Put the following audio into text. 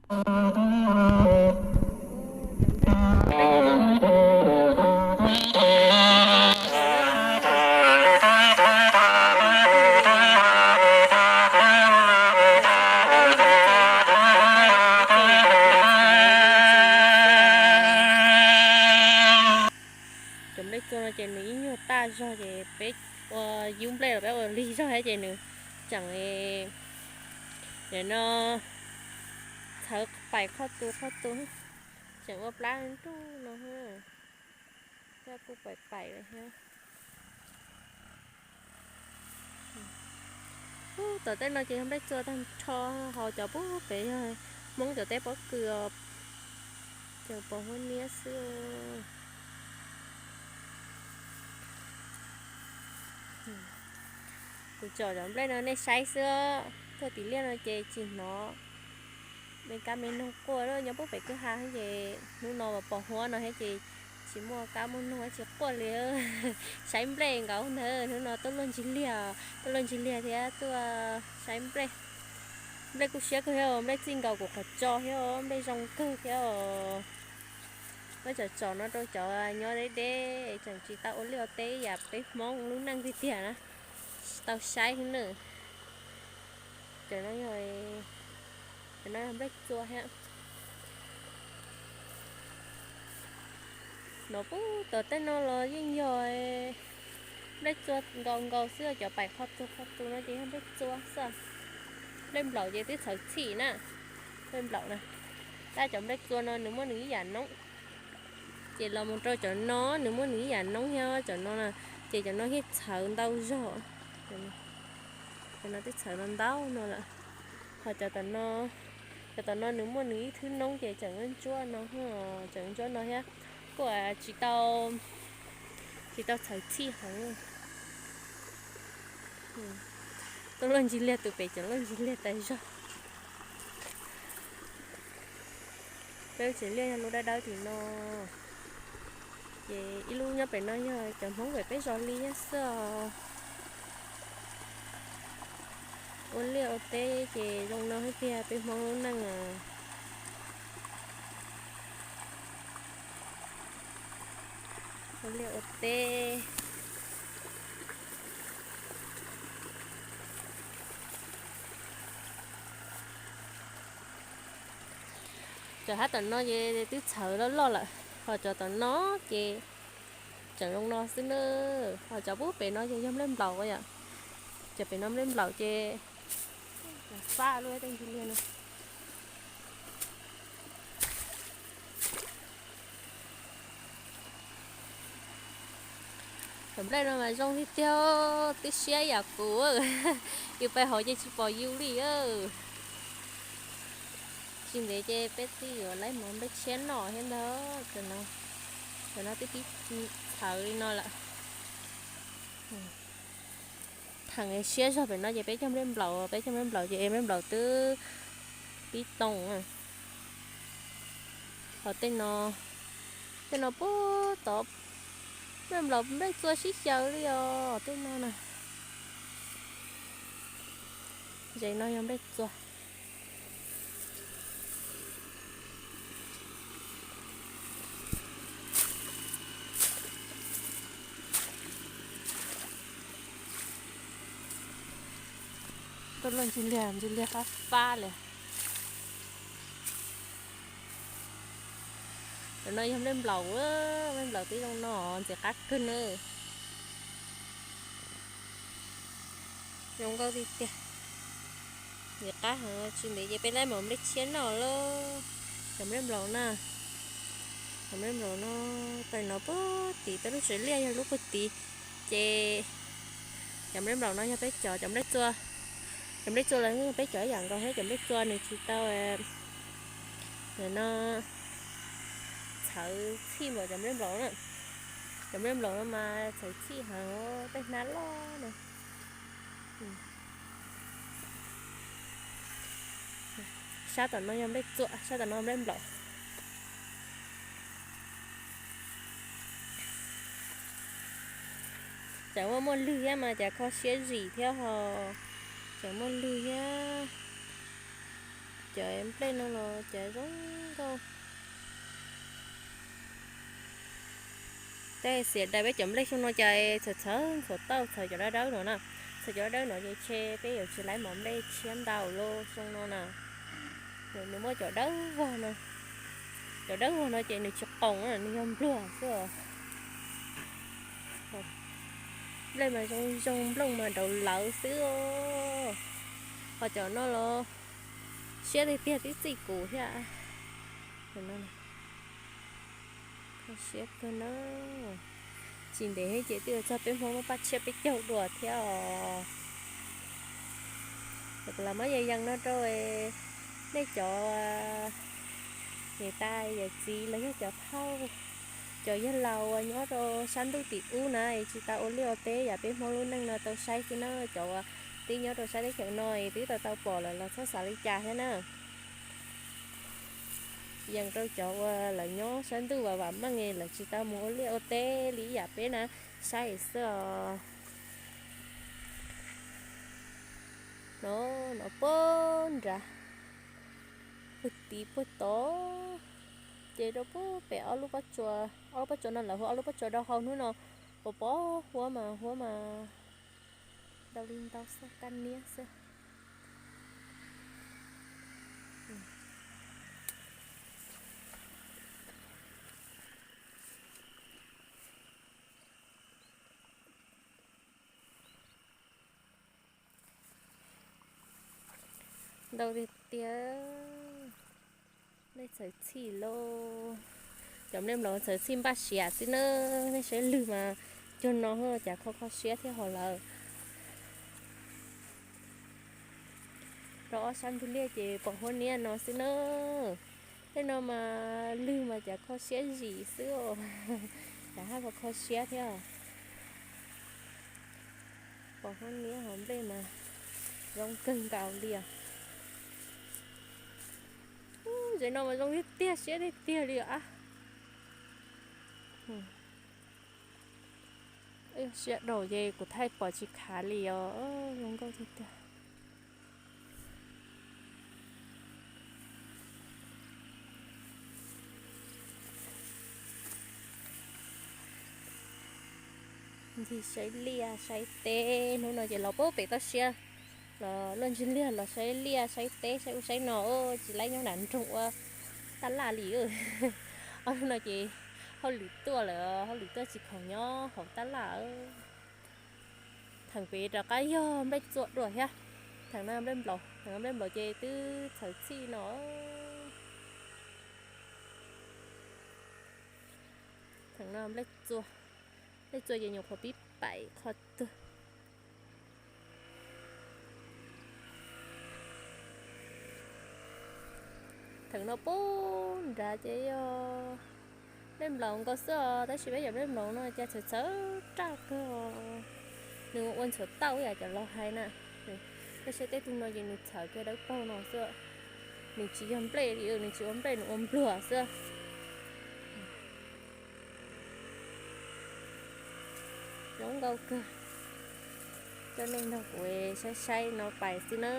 Cov nplej txua no ces nws ib nyuag tag zog ces peb ua yub nplej los peb ua lig zog thiab ces nws tseem, no, txhawv paim qhov tu qhov tu, tseem ua plab nruj no, kuj paim paim lawm thiab. Tom tej no ces yog nplej txua tag nrho, ho cov pub pem yog Hmoob cov teb pob kws os, ces pos huab niab xwb. Kuv tsom cov nplej no nej saib xwb, tuaj tim liaj no ces tsis hnov me kab me noog quaj, nyob pub pem kwj ha ces hnub no pos huab no thiab ces tsis muaj kab muaj noog tsis quaj li. Saib nplej nkaus ntag, hnub no tuaj luaj ntsig liaj, tuaj luaj ntsig liaj thiab tuaj saib nplej. Nplej kuj siab kawg thiab, nplej txij nkaus kuv qhov tso thiab, nplej zoo kawg thiab. Peb tsom tsom no rau cov nyob deb deb tseem tsis tau ua liaj ua teb yam peb Hmoob lub neej tiag tiag na, tsis tau saib xwb na. Cov no yog, cov no yog nplej txua thiab. No pub tom tej no los yeej yog nplej txua nkaus nkaus xwb, cov paim qhov tu qhov tu no ces yog nplej txua xwb. Nplej nplaum ces twb txhawv txhij na, nplej nplaum na. Tab cov nplej txua no nws muaj nws ib yam noob, ces los mus rau cov no nws muaj nws ib yam noob thiab cov no na, ces cov no thiaj txhawv ntau zog. Cov no twb txhawv no ntau no lawm. Ho cov tom no, cov tom no nws muaj nws ib thwb noob ces tseem ntsuab no, tseem ntsuab no thiab, kuj tsis tau, tsis tau txhawv txhij heev. Tuaj luaj ntsig liaj, tus pem cov luaj ntsig liaj tas zog. Peb lub tsev liaj yog lub dawb dawb tim no, ces ib lub nyob pem no yog cov Hmoob pem peb zos li xwb os. Ua liaj ua teb ces zoo no thiab tiag peb Hmoob lub neej. Ua liaj ua teb. Cov hab tom no ces twb txhawv loj loj lawm, ho cov tom no ces tseem zoo no xwb na. Ho cov pub pem no ces yog nplej nplaum yom. Cov pem no nplej nplaum ces fab lub tej ntsis liag no. Cov nplej no mas zoo tiag tiag, twb siab yam kuv, yus pais hauv ces tsis pom yus li. Tsis ntev ces peb twb yuav laib mov nplej tshiab noj thiab ntag. Cov no twb pib txhawv li no lawm. Thaum siab zog pem no ces peb cog nplej nplaum, peb cog nplej nplaum ces nplej nplaum twb pib too. Ho tej no, tej no puag tod, nplej nplaum nplej txua sib xyaw li os tej no na. Ze no yog nplej txua. Tuaj luaj ntsis liag, ntsis liag fab fab li. Cov no yog nplej nplaum, nplej nplaum twb zoo no ntxim qab kawg na. Zoo nkauj tiag tiag. Ntxim qab heev, tsis ntev ces peb laib mov nplej tshiab noj lawm. Cov nplej nplaum na, cov nplej nplaum no, tam no puag tim peb lub tsev liaj yog lub puag tid, ces cov nplej nplaum no yog peb cov, cov nplej txua, cov nplej txua los yog peb cov ib yam nkaus thiab, cov nplej txua nws tsis tau, no, txhawv txhij npaum cov nplej nplaum na. Cov nplej nplaum no mas txhawv txhij heev, tej hnab loj na. Sab tom no yog nplej txua, sab tom no nplej nplaum. Tseem muaj muaj lwg thiab mas cas kho siab zim thiab ho. Tseem muaj lwg thiab. Cov nplej no los cas zoo nkauj. Tej xiam dais peb cov nplej xyoo no cas txhawv txhawv ntxhuav tauj txhawv cov dawb dawb no na. Txhawv cov dawb dawb no ces ntshe peb yuav tsis laib mov nplej tshiab ntau lauj xyoo no na. Nws muab cov dawb vog no, cov dawb vog no ces nws tsis qoos, nws yog npluag xwb. Nplej mas zoo zoo, nplooj mas dav lawv xwb. Ho cov no los siab tiag tiag, tib txij kuv thiab. Siab kawg na. Tsis ntev ces twb yuav txog peb Hmoob lub paj tshiab peb caug dua thiab os. Kuv los muab yees yees no rau nej cov niam tais yawm txiv los yog cov phauj, cov yawg laus uas nyob rau sab ntuj tim ub na, tsis tau ua liaj ua teb yam peb Hmoob lub neej no tau saib xwb na. Cov uas twb nyob rau sab teb chaws no es twb tau tau pom lawm los txhob xav li cas thiab na. Yees rau cov uas lawv nyob sab ntuj vam vam meej es lawv tsis tau mus ua liaj ua teb li yam peb na, saib xwb os. No, no puag nrad, puag tid puag tod, ces rau puag pem ob lub pob tsuas, ob lub pob tsuas no lawv hu ob lub pob tsuas do hau hnub no, pos pos huab mas huab mas ntau li ntau xwb, kab niab xwb. Ntau tiag tiag. Nplej txhawv txhij lauj. Cov nplej nplaum txhawv txhij npaj siav xwb na. Nej saib lwg mas cuag no, cas kho kho siab thiab hos lawm. Rau ob sab ntug liaj ces pom huab niab no xwb na. Tej no mas lwg mas cas kho siab zim xwb os. Cas haj kho kho siab thiab. Pom huab niab hos nplej mas zoo kawg nkaus li os. Ub, zem no mas zoo tiag tiag, siab tiag tiag li os. Siab daus ces kuv thaij pom tsis khav li os, zoo nkauj tiag tiag. Ncig saib liaj saib teb, hnub no ces los puag pem toj siab, los luaj ntsis liaj los saib liaj saib teb saib ub saib no, tsis laib nyob nram nroog ua taj laj li. Ob hnub no ces hauj lwm tuaj lawm, hauj lwm tuaj tsis khoom nyob hauv taj laj. Theem pem rov qab yog nplej txua dua thiab. Theem no nplej nplaum, theem no nplej nplaum ces twb txhawv txhij no. Theem no nplej txua, nplej txua ces nyuam qhuav pib paim qhov twg. Theem no puag nrad ces yog nplej nplaum nkaus xwb os, tab sis peb cov nplej nplaum no cas txhawv txhawv raj kawg. Nws ua ntxhuav tauj ib yam cov laus hais na. Koj saib tej tug no ces nws txhawv kiag dawb paug no xwb. Nws tsis yog nplej li, nws tsis ua nplej, nws ua npluag xwb. Zoo nkauj kawg. Coj nej nrog kuv saib saib no pais xwb na.